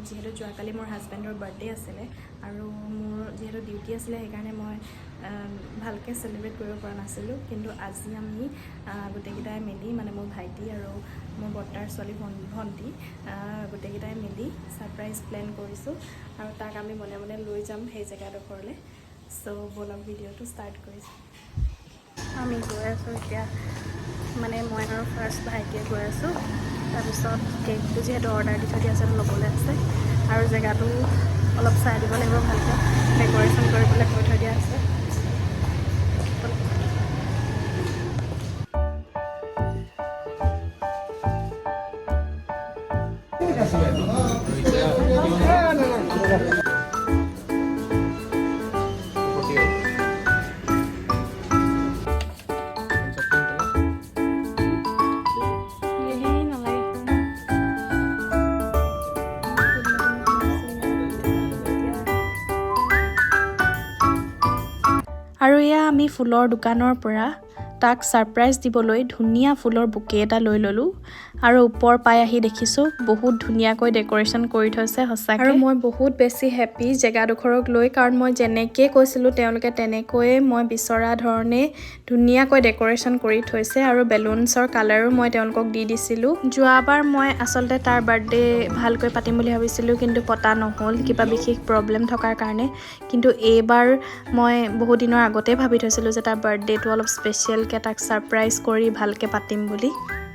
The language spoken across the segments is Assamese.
যিহেতু যোৱাকালি মোৰ হাজবেণ্ডৰ বাৰ্থডে আছিলে আৰু মোৰ যিহেতু ডিউটি আছিলে, সেইকাৰণে মই ভালকৈ চেলিব্ৰেট কৰিব পৰা নাছিলোঁ। কিন্তু আজি আমি গোটেইকেইটাই মিলি, মানে মোৰ ভাইটি আৰু মোৰ বৰ্তাৰ ছোৱালী ভণ্টি, গোটেইকেইটাই মিলি ছাৰপ্ৰাইজ প্লেন কৰিছোঁ আৰু তাক আমি মনে মনে লৈ যাম সেই জেগাডোখৰলৈ। চ' ব'লক, ভিডিঅ'টো ষ্টাৰ্ট কৰিছোঁ। আমি গৈ আছোঁ এতিয়া, মানে মই আৰু ফাৰ্ষ্ট ভাইটিয়ে গৈ আছোঁ। তাৰপিছত কেকটো যিহেতু অৰ্ডাৰ দি থৈ দিয়া আছে, ল'বলৈ আছে আৰু জেগাটো অলপ চাই দিব লাগিব। ভালকৈ ডেক'ৰেশ্যন কৰিবলৈ কৈ থৈ দিয়া আছে। লিলি নালাগে। আৰু এয়া আমি ফুলৰ দোকানৰ পৰা তাক ছাৰপ্ৰাইজ দিবলৈ ধুনীয়া ফুলৰ বুকে এটা লৈ ল'লোঁ। আৰু ওপৰ পাই আহি দেখিছোঁ, বহুত ধুনীয়াকৈ ডেক'ৰেশ্যন কৰি থৈছে সঁচাকৈ। আৰু মই বহুত বেছি হেপ্পী জেগাডোখৰক লৈ, কাৰণ মই যেনেকৈ কৈছিলোঁ, তেওঁলোকে তেনেকৈয়ে মই বিচৰা ধৰণে ধুনীয়াকৈ ডেক'ৰেশ্যন কৰি থৈছে। আৰু বেলুনছৰ কালাৰো মই তেওঁলোকক দি দিছিলোঁ। যোৱাবাৰ মই আচলতে তাৰ বাৰ্থডে ভালকৈ পাতিম বুলি ভাবিছিলোঁ, কিন্তু পতা নহ'ল কিবা বিশেষ প্ৰব্লেম থকাৰ কাৰণে। কিন্তু এইবাৰ মই বহুত দিনৰ আগতেই ভাবি থৈছিলোঁ যে তাৰ বাৰ্থডেটো অলপ স্পেচিয়েলকৈ তাক ছাৰপ্ৰাইজ কৰি ভালকৈ পাতিম বুলি।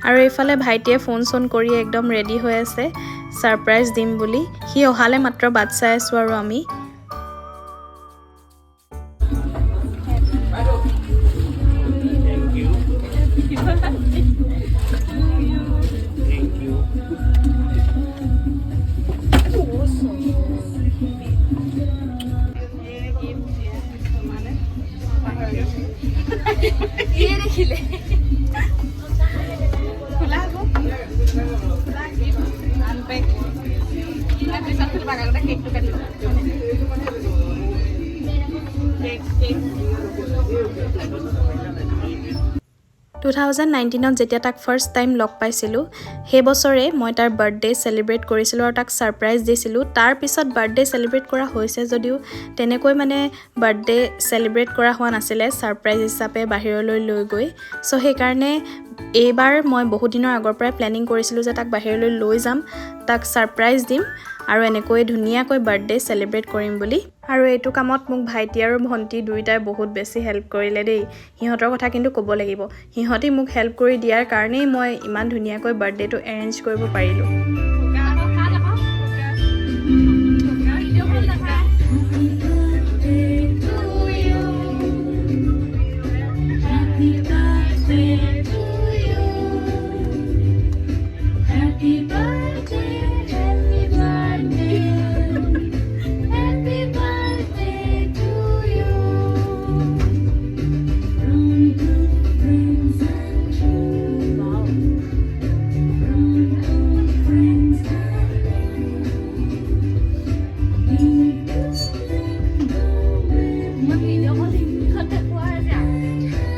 আৰু এইফালে ভাইটিয়ে ফোন চোন কৰি একদম ৰেডি হৈ আছে ছাৰপ্ৰাইজ দিম বুলি। সি অহালে মাত্ৰ বাট চাই আছোঁ আৰু আমি। Thank you. Thank you. দেখিলে খোলা আকৌ, খোলা, আনপেক। পিছত খুলিবা, আগতে কেকটো কাটিব। Cake, cake. 2019ত যেতিয়া তাক ফাৰ্ষ্ট টাইম লগ পাইছিলোঁ, সেই বছৰে মই তাৰ বাৰ্থডে চেলিব্ৰেট কৰিছিলোঁ আৰু তাক ছাৰপ্ৰাইজ দিছিলোঁ। তাৰপিছত বাৰ্থডে চেলিব্ৰেট কৰা হৈছে যদিও তেনেকৈ মানে বাৰ্থডে চেলিব্ৰেট কৰা হোৱা নাছিলে ছাৰপ্ৰাইজ হিচাপে বাহিৰলৈ লৈ গৈ। চ' সেইকাৰণে এইবাৰ মই বহুত দিনৰ আগৰ পৰাই প্লেনিং কৰিছিলোঁ যে তাক বাহিৰলৈ লৈ যাম, তাক ছাৰপ্ৰাইজ দিম আৰু এনেকৈ ধুনীয়াকৈ বাৰ্থডে চেলিব্ৰেট কৰিম বুলি। আৰু এইটো কামত মোক ভাইটি আৰু ভণ্টি দুয়োটাই বহুত বেছি হেল্প কৰিলে দেই। সিহঁতৰ কথা কিন্তু ক'ব লাগিব। সিহঁতি মোক হেল্প কৰি দিয়াৰ কাৰণেই মই ইমান ধুনীয়াকৈ বাৰ্থডেটো এৰেঞ্জ কৰিব পাৰিলোঁ। Happy birthday to you. Happy birthday, happy birthday. Happy birthday to you. From good friends and true. From old friends and new. We go with you.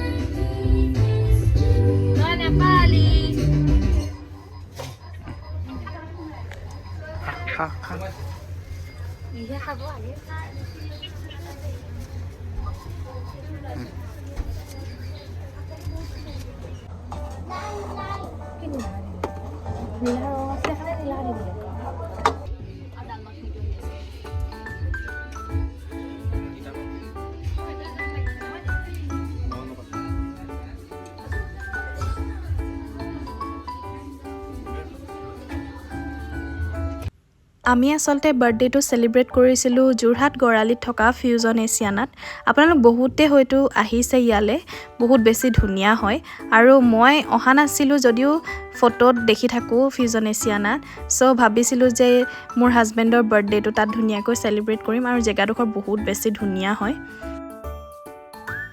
Happiness too. তই নেপালি। খা, খা। ইহে খাব আগে। নীলা ৰং আছে কাৰণে নীলা দিব লাগিব। আমি আচলতে বাৰ্থডেটো চেলিব্ৰেট কৰিছিলোঁ যোৰহাট গড়আলিত থকা ফিউজন এছিয়ানাত। আপোনালোক বহুতে হয়তো আহিছে ইয়ালৈ, বহুত বেছি ধুনীয়া হয়। আৰু মই অহা নাছিলোঁ যদিও ফটোত দেখি থাকোঁ ফিউজন এছিয়ানাত। চ' ভাবিছিলোঁ যে মোৰ হাজবেণ্ডৰ বাৰ্থডেটো তাত ধুনীয়াকৈ চেলিব্ৰেট কৰিম আৰু জেগাডোখৰ বহুত বেছি ধুনীয়া হয়।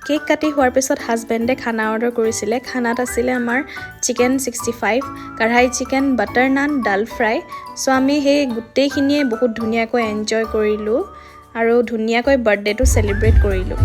কেক কাটি হোৱাৰ পিছত হাজবেণ্ডে খানা অৰ্ডাৰ কৰিছিলে। খানাত আছিলে আমাৰ চিকেন 65, কঢ়াই চিকেন, বাটাৰ নান, ডাল ফ্ৰাই। চ' আমি সেই গোটেইখিনিয়ে বহুত ধুনীয়াকৈ এনজয় কৰিলোঁ আৰু ধুনীয়াকৈ বাৰ্থডেটো চেলিব্ৰেট কৰিলোঁ।